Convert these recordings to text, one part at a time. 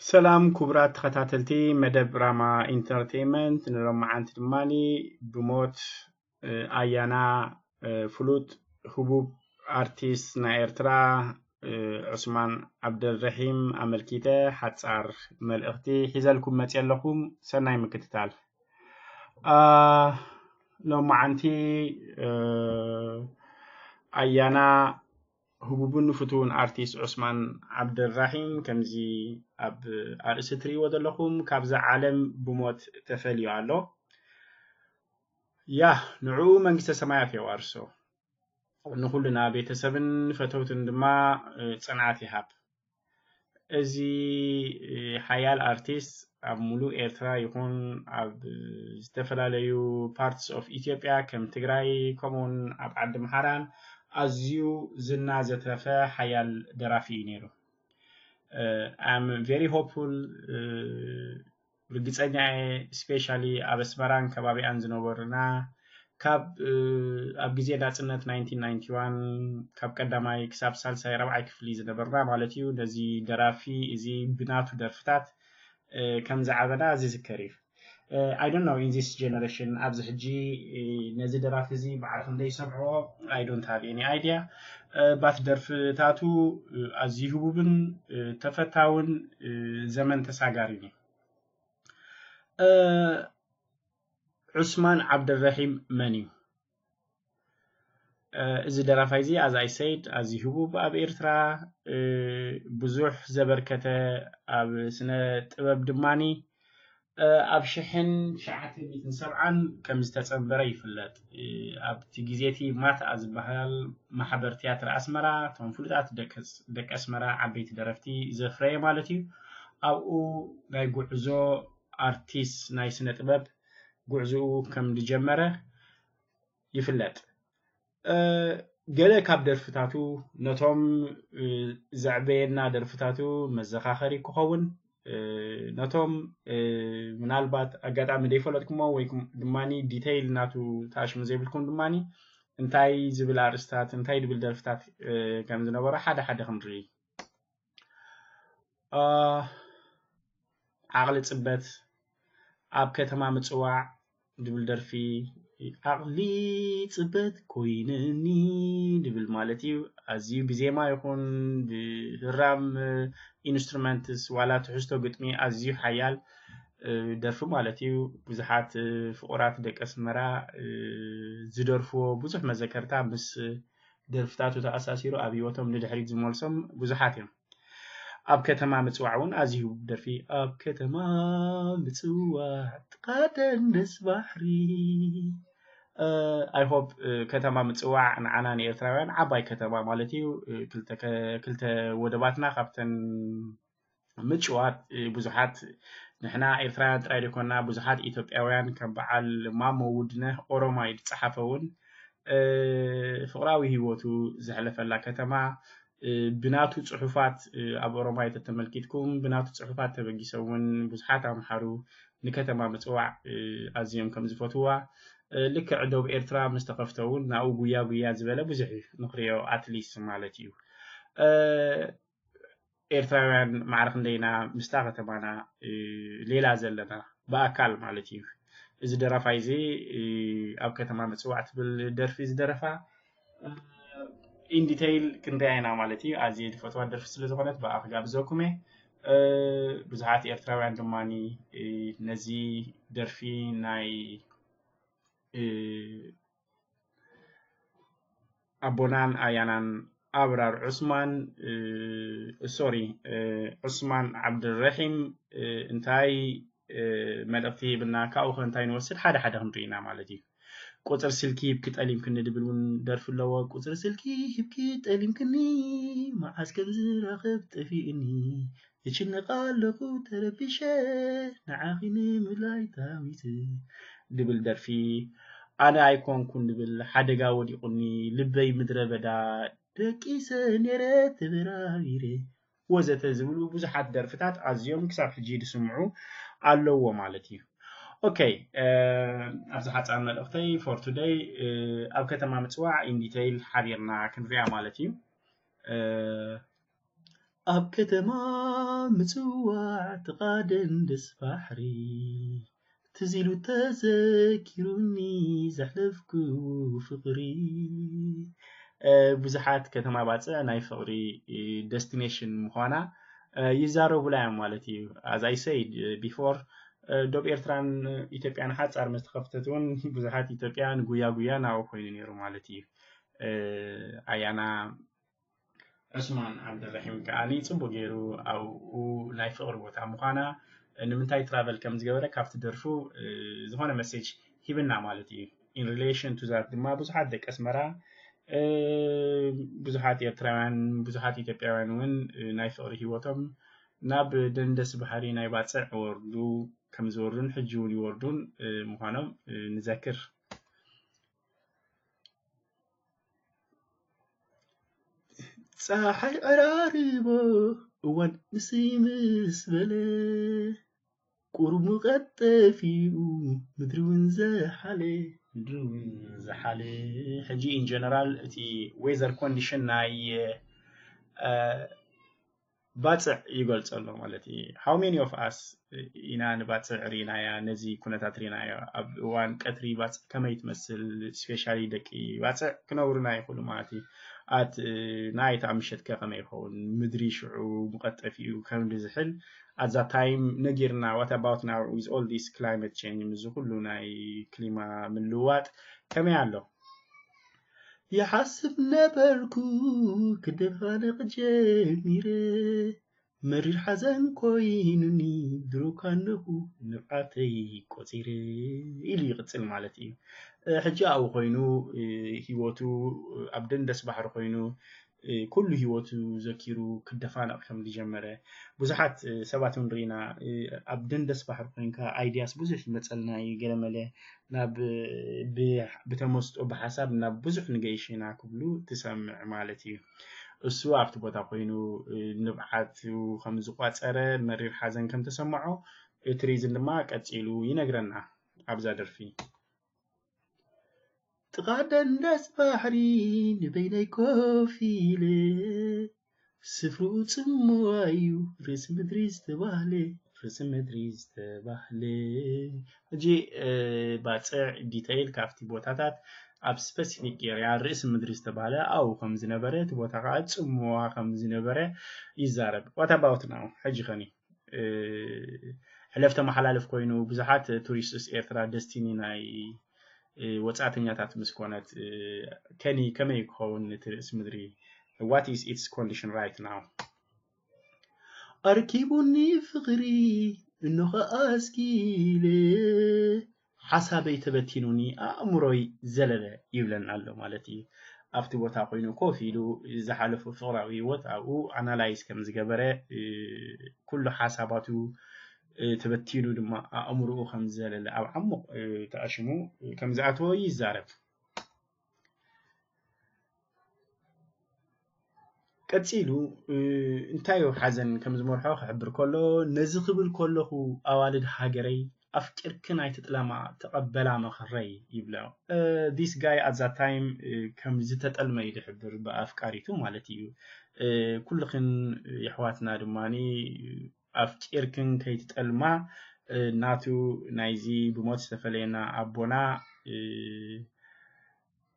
ሰላም ክቡራት ተኸታተልቲ መደብ ራማ ኢንተርቴይንመንት፣ ንሎማዓንቲ ድማ ብሞት ኣያና ፍሉጥ ህቡብ ኣርቲስት ናይ ኤርትራ ዑስማን ዓብደልረሒም ኣመልኪተ ሓጻር መልእኽቲ ሒዘልኩም መጽየ ኣለኹም። ሰናይ ምክትታል። ሎማዓንቲ ኣያና ህቡብን ፍቱውን ኣርቲስት ዑስማን ዓብደልራሒም ከምዚ ኣብ ኣርእስቲ ትርእይዎ ዘለኹም ካብዛ ዓለም ብሞት ተፈልዩ ኣሎ። ያ ንዕኡ መንግስተ ሰማያት የዋርሶ፣ ንኹልና ቤተሰብን ፈተውትን ድማ ጽንዓት ይሃብ። እዚ ሓያል ኣርቲስት ኣብ ሙሉእ ኤርትራ ይኹን ኣብ ዝተፈላለዩ parts of ኢትዮጵያ ከም ትግራይ ከምኡውን ኣብ ዓዲ ምሓራን ኣዝዩ ዝና ዘትረፈ ሓያል ደራፊ እዩ ነይሩ። I'm very hopeful፣ ርግጸኛ እየ፣ especially ኣብ ኣስመራን ከባቢኣን ዝነበሩና ካብ ኣብ ግዜ ናጽነት nineteen ninety-one ካብ ቀዳማይ ክሳብ ሳልሳይ ራብዓይ ክፍሊ ዝነበርና ማለት እዩ፣ ነዚ ደራፊ እዚ ብናቱ ደርፍታት ከም ዝዓበና ዝዝከር እዩ። I don't know in this generation ኣብዚ ሕጂ ነዚ ደራፊ እዚ በዓል ክንደይ ይሰምዕዎ? I don't have any idea። ባት ደርፍታቱ ኣዝዩ ህቡብን ተፈታውን ዘመን ተሳጋሪን እዩ። ዑስማን ዓብደልረሒም መን እዩ? እዚ ደራፋይ እዚ as I said ኣዝዩ ህቡብ ኣብ ኤርትራ ብዙሕ ዘበርከተ፣ ኣብ ስነ ጥበብ ድማኒ ኣብ ሽሕን ትሽዓተ ሚእትን ሰብዓን ከም ዝተጸንበረ ይፍለጥ። ኣብቲ ግዜ እቲ ማትኣ ዝበሃል ማሕበር ትያትር ኣስመራ እቶም ፍሉጣት ደቂ ኣስመራ ዓበይቲ ደረፍቲ ዘፍረየ ማለት እዩ። ኣብኡ ናይ ጉዕዞ ኣርቲስት ናይ ስነ ጥበብ ጉዕዞኡ ከም ዝጀመረ ይፍለጥ። ገለ ካብ ደርፍታቱ ነቶም ዘዕበየና ደርፍታቱ መዘኻኸሪ ክኸውን፣ ነቶም ምናልባት ኣጋጣሚ ዘይፈለጥኩሞ ወይ ድማ ዲተይል ናቱ ተኣሽሙ ዘይብልኩም ድማ እንታይ ዝብል ኣርእስታት እንታይ ዝብል ደርፍታት ከም ዝነበሮ ሓደ ሓደ ክንርኢ። ዓቕሊ ጽበት ኣብ ከተማ ምጽዋዕ ድብል ደርፊ፣ ዓቕሊ ጽበት ኮይንኒ ድብል ማለት እዩ። ኣዝዩ ብዜማ ይኹን ብህራም ኢንስትሩመንትስ ዋላ ትሕዝቶ ግጥሚ ኣዝዩ ሓያል ደርፊ ማለት እዩ። ብዙሓት ፍቑራት ደቂ ኣስመራ ዝደርፍዎ ብዙሕ መዘከርታ ምስ ደርፍታቱ ተኣሳሲሩ ኣብ ህይወቶም ንድሕሪት ዝመልሶም ብዙሓት እዮም። ኣብ ከተማ ምጽዋዕ እውን ኣዝዩ ደርፊ ኣብ ከተማ ምጽዋዕ ጥቓ ደንደስ ባሕሪ። I hope ከተማ ምጽዋዕ ንዓና ንኤርትራውያን ዓባይ ከተማ ማለት እዩ። ክልተ ወደባትና ካብተን ምጭዋት ብዙሓት ንሕና ኤርትራውያን ጥራይ ዘይኮና ብዙሓት ኢትዮጵያውያን ከም በዓል ማሞ ውድነህ ኦሮማይ ዝጸሓፈ እውን ፍቕራዊ ህይወቱ ዘሕለፈላ ከተማ ብናቱ ጽሑፋት ኣብ ኦሮማይ ተተመልኪትኩም ብናቱ ጽሑፋት ተበጊሰ እውን ብዙሓት ኣምሓሩ ንከተማ ምጽዋዕ ኣዝዮም ከም ዝፈትዋ ልክዕ ዶብ ኤርትራ ምስ ተኸፍተ እውን ናብኡ ጉያ ጉያ ዝበለ ብዙሕ እዩ ንክሪኦ ኣትሊስት ማለት እዩ። ኤርትራውያን ማዕረ ክንደይና ምስታ ከተማና ሌላ ዘለና ብኣካል ማለት እዩ። እዚ ደራፋይ እዚ ኣብ ከተማ ምጽዋዕ ትብል ደርፊ ዝደረፋ ኢንዲተይል ክንደያ ኢና ማለት እዩ። ኣዝየ ዝፈትዋ ደርፊ ስለ ዝኾነት ብኣ ክጋብዘኩም እየ። ብዙሓት ኤርትራውያን ድማ ነዚ ደርፊ ናይ ኣቦናን ኣያናን ኣብራር ዑስማን ሶሪ ዑስማን ዓብድረሒም እንታይ መልእኽቲ ሂብና ካብኡ ከ እንታይ ንወስድ ሓደ ሓደ ክንርኢና ማለት እዩ። ቁፅር ስልኪ ሂብኪ ጠሊምክኒ ድብል እውን ደርፊ ኣለዎ። ቁፅር ስልኪ ሂብኪ ጠሊምክኒ መዓስ ከም ዝራኸብ ጠፊእኒ እጭነቕ ኣለኹ ተረቢሸ ንዓኺ ንምላይ ታዊት ድብል ደርፊ ኣነ ኣይኮንኩን ድብል ሓደጋ ወዲቑኒ ልበይ ምድረ በዳ ደቂሰ ነይረ ተበራቢረ ወዘተ ዝብሉ ብዙሓት ደርፍታት ኣዝዮም ክሳብ ሕጂ ዝስምዑ ኣለዎ ማለት እዩ። ኦኬ ኣብዚ ሓፃር መልእኽተይ for today ኣብ ከተማ ምፅዋዕ in detail ሓቢርና ክንሪኣ ማለት እዩ። ኣብ ከተማ ምጽዋዕ ጥቓ ደንደስ ባሕሪ ትዝ ኢሉ ተዘኪሩኒ ዘሕለፍክዎ ፍቕሪ። ብዙሓት ከተማ ባጽዕ ናይ ፍቕሪ ደስቲኔሽን ምዃና ይዛረቡላ እዮም ማለት እዩ። As I said before, ዶብ ኤርትራን ኢትዮጵያን ሓጻር ምስ ተኸፍተት እውን ብዙሓት ኢትዮጵያን ጉያ ጉያ ናብኡ ኮይኑ ነይሩ ማለት እዩ። ኣያና ዑስማን ዓብደልረሒም ከዓኒ ጽቡቅ ገይሩ ኣብኡ ናይ ፍቅሪ ቦታ ምዃና ንምንታይ ትራቨል ከም ዝገበረ ካብቲ ደርፉ ዝኾነ መሴጅ ሂብና ማለት እዩ። In relation to that ድማ ብዙሓት ደቂ ኣስመራ ብዙሓት ኤርትራውያን ብዙሓት ኢትዮጵያውያን እውን ናይ ፍቅሪ ሂወቶም ናብ ደንደስ ባሕሪ ናይ ባጽዕ ወርዱ ከም ዝወርዱን ሕጂ እውን ይወርዱን ምዃኖም ንዘክር። ጸሓይ ዕራርቦ እዋን ንስይ ምስ በለ ቁሩብ ሙቐት ጠፊኡ ምድሪ እውን ዘሓለ ምድሪ እውን ዘሓለ። ሕጂ in general እቲ ዌዘር ኮንዲሽን ናይ ባጽዕ ይገልጾ ኣሎ ማለት እዩ። How many of us ኢና ንባጽዕ ርኢናያ፣ ነዚ ኩነታት ርኢናዮ። ኣብ እዋን ቀትሪ ባጽዕ ከመይ ትመስል፣ ስፔሻሊ ደቂ ባጽዕ ክነግሩና ይኽእሉ ማለት እዩ። ኣት ናይት ኣብ ምሸት ከ ከመይ ይኸውን፣ ምድሪ ሽዑ ሙቐት ጠፊኡ ከምዚ ዝሕል ኣዛ ታይም ነጊርና። What about now with all this climate change፣ ምስዚ ኩሉ ናይ ክሊማ ምልውዋጥ ከመይ ኣሎ? ይሓስብ ነበርኩ ክደፋነቕ ጀሚረ፣ መሪር ሓዘን ኮይኑኒ ድሮ ካነኹ ንብዓተይ ቆጺረ ኢሉ ይቕጽል ማለት እዩ። ሕጂ ኣብኡ ኮይኑ ህይወቱ ኣብ ደንደስ ባሕሪ ኮይኑ ኩሉ ህይወቱ ዘኪሩ ክደፋነቕ ከም ዝጀመረ ብዙሓት ሰባት እውን ርኢና። ኣብ ደንደስ ባሕሪ ኮይንካ ኣይድያስ ብዙሕ ይመጸልና እዩ። ገለመለ ናብ ብተመስጦ ብሓሳብ ናብ ብዙሕ ንገይሽ ኢና ክብሉ ትሰምዕ ማለት እዩ። እሱ ኣብቲ ቦታ ኮይኑ ንብዓቱ ከም ዝቋጸረ መሪር ሓዘን ከም ተሰምዖ እቲ ሪዝን ድማ ቀጺሉ ይነግረና ኣብዛ ደርፊ። ጥቓ ደንደስ ባሕሪ ንበይነይ ኮፍ ኢለ ስፍርኡ ጽምዋ እዩ ርእሲ ምድሪ ዝተባህለ ርእሲ ምድሪ ዝተባህለ። ሕጂ ባጽዕ ዲተይል ካብቲ ቦታታት ኣብ ስፐሲፊክ ኤርያ ርእሲ ምድሪ ዝተባህለ ኣብኡ ከም ዝነበረ እቲ ቦታ ከዓ ጽምዋ ከም ዝነበረ ይዛረብ። What about now? ሕጂ ኸኒ ሕለፍ ተመሓላልፍ ኮይኑ ብዙሓት ቱሪስትስ ኤርትራ ደስቲኒ ናይ ወጻእተኛታት ምስ ኮነት ከኒ ከመይ ክኸውን እቲ ርእሲ ምድሪ? What is its condition right now? ኣርኪቡኒ ፍቕሪ እኖኸ ኣስኪለ ሓሳበይ ተበቲኑኒ ኣእምሮይ ዘለለ ይብለና ኣሎ ማለት እዩ። ኣብቲ ቦታ ኮይኑ ኮፍ ኢሉ ዝሓለፉ ፍቕራዊ ህይወት ኣብኡ ኣናላይዝ ከም ዝገበረ ኩሉ ሓሳባቱ ተበቲኑ ድማ ኣእምሮኡ ከም ዝዘለለ ኣብ ዓሙቕ ተኣሽሙ ከም ዝኣተወ ይዛረብ። ቀጺሉ እንታይ ሓዘን ከም ዝመርሖ ክሕብር ከሎ፣ ነዚ ክብል ከለኹ ኣዋልድ ሃገረይ ኣፍቂርክን ኣይትጥለማ ተቐበላ መኸረይ ይብሎ። This guy at that time ከም ዝተጠልመ እዩ ዝሕብር ብኣፍቃሪቱ ማለት እዩ። ኩልኽን የሕዋትና ድማ ኣፍቂርክን ከይትጠልማ ናቱ ናይዚ ብሞት ዝተፈለየና ኣቦና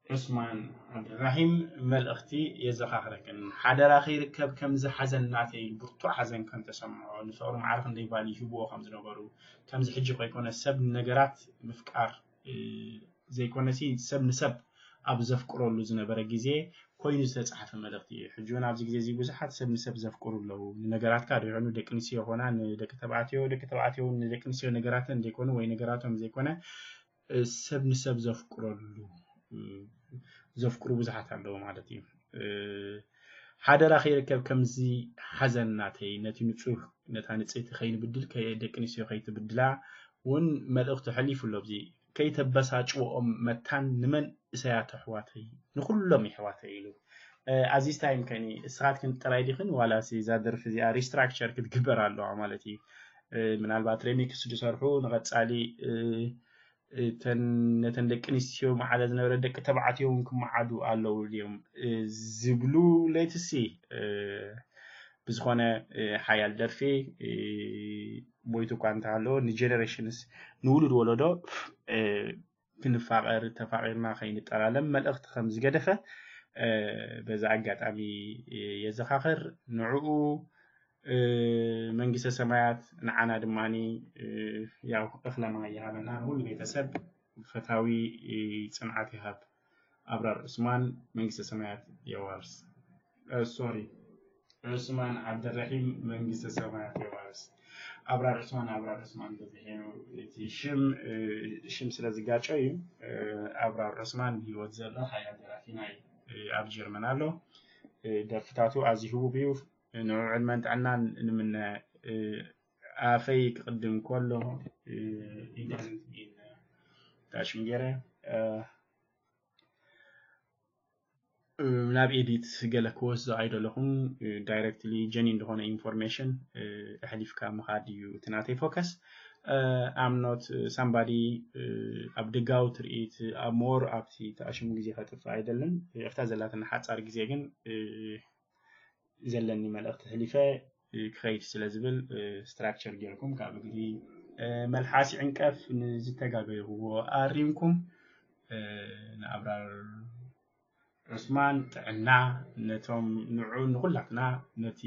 ዑስማን ዓብድራሂም መልእኽቲ የዘኻኽረክን። ሓደራ ከይርከብ ከምዚ ሓዘን ናተይ ብርቱዕ ሓዘን ከም ተሰምዖ፣ ንፍቕሪ ማዕረ ክንደይ ቫልዩ ይህብዎ ከም ዝነበሩ፣ ከምዚ ሕጂ ከይኮነ ሰብ ንነገራት ምፍቃር ዘይኮነሲ ሰብ ንሰብ ኣብ ዘፍቅረሉ ዝነበረ ግዜ ኮይኑ ዝተጻሕፈ መልእኽቲ እዩ። ሕጂ እውን ኣብዚ ግዜ እዚ ብዙሓት ሰብ ንሰብ ዘፍቅሩ ኣለዉ። ንነገራትካ ዶ ይኾኑ ደቂ ኣንስትዮ ይኾና ንደቂ ተባዕትዮ፣ ደቂ ተባዕትዮ እውን ንደቂ ኣንስትዮ ነገራተን ዘይኮኑ ወይ ነገራቶም ዘይኮነ ሰብ ንሰብ ዘፍቅረሉ ዘፍቅሩ ብዙሓት ኣለዉ ማለት እዩ። ሓደራ ከይርከብ ከምዚ ሓዘን ናተይ ነቲ ንጹህ ነታ ንጽህቲ ከይንብድል ደቂ ኣንስትዮ ከይትብድላ እውን መልእኽቱ ሕሊፉ ኣሎ። ኣብዚ ከይተበሳጭወኦም መታን ንመንእሰያት ኣሕዋተይ ንኹሎም የሕዋተይ ኢሉ። ኣዚዝ ታይም ከኒ እስኻትክን ጥራይ ዲኽን ዋላሲ እዛ ደርፊ እዚኣ ሪስትራክቸር ክትግበር ኣለዋ ማለት እዩ። ምናልባት ሬሚክስ ዝሰርሑ ንቐጻሊ እተን ነተን ደቂ ኣንስትዮ መዓዳ ዝነበረ ደቂ ተባዕትዮ እውን ክመዓዱ ኣለዉ ድዮም ዝብሉ ሌትሲ። ብዝኾነ ሓያል ደርፊ ሞይቱ እኳ እንተሃለዎ ንጀነሬሽንስ ንውሉድ ወለዶ ክንፋቐር ተፋቒርና ከይንጠላለም መልእኽቲ ከም ዝገደፈ በዚ ኣጋጣሚ የዘኻኽር። ንዕኡ መንግስተ ሰማያት ንዓና ድማ ያው እኽለ ማይ ይሃበና። ንኹሉ ቤተሰብ ፈታዊ ጽንዓት ይሃብ። ኣብራር ዑስማን መንግስተ ሰማያት የዋርስ። ሶሪ ዑስማን ዓብደራሒም መንግስተ ሰማያት የዋርስ። ኣብራር ዑስማን ኣብራር ዑስማን በዚሕ እዩ እቲ ሽም ሽም ስለ ዝጋጨ እዩ። ኣብራር ዑስማን ብህይወት ዘሎ ሓያል ደራፊና እዩ። ኣብ ጀርመን ኣሎ። ደርፍታቱ ኣዝዩ ህቡብ እዩ። ንዑ ዕድመን ጥዕናን ንምነ። ኣፈይ ክቕድም ከሎ ኢደንት ኢን ታሽም ገይረ ናብ ኤዲት ገለ ክወስዶ ኣይደለኹን። ዳይረክትሊ ጀኒን ዝኾነ ኢንፎርሜሽን ኣሕሊፍካ ምኻድ እዩ እቲ ናተይ ፎከስ። ኣም ኖት ሳምባዲ ኣብ ደጋዊ ትርኢት ኣብ ሞር ኣብቲ ተኣሽሙ ግዜ ከጥፍእ ኣይደልን። እፍታ ዘላትና ሓፃር ግዜ ግን ዘለኒ መልእኽቲ ሕሊፈ ክኸይድ ስለ ዝብል ስትራክቸር ጌርኩም ካብ እግሪ መልሓስ ይዕንቀፍ ንዝተጋገይዎ ኣሪምኩም ንኣብራር ዑስማን ጥዕና ነቶም ንዑ ንኹላትና ነቲ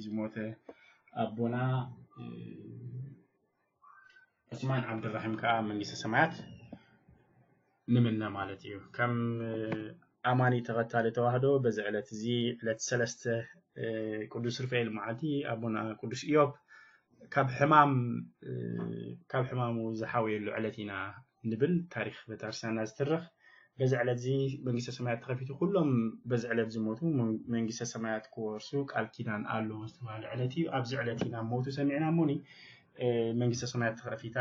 ዝሞተ ኣቦና ዑስማን ዓብድራሒም ከዓ መንግስተ ሰማያት ንምነ ማለት እዩ። ከም ኣማኒ ተኸታሊ ተዋህዶ በዚ ዕለት እዚ ዕለት ሰለስተ ቅዱስ ሩፋኤል መዓልቲ ኣቦና ቅዱስ ኢዮብ ካብ ሕማም ካብ ሕማሙ ዝሓወየሉ ዕለት ኢና ንብል። ታሪክ ቤተክርስትያንና ዝትርኽ በዚ ዕለት እዚ መንግስተ ሰማያት ተኸፊቱ ኩሎም በዚ ዕለት ዝሞቱ መንግስተ ሰማያት ክወርሱ ቃል ኪዳን ኣሎ ዝተባህለ ዕለት እዩ። ኣብዚ ዕለት ኢና ሞቱ ሰሚዕና እሞኒ መንግስተ ሰማያት ተኸፊታ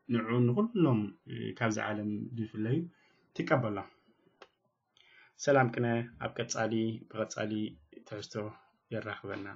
ንዑ ንኩሎም ካብዚ ዓለም ዝፍለዩ ትቀበሎም። ሰላም ቅነ ኣብ ቀጻሊ ብቐጻሊ ትሕዝቶ የራኽበና።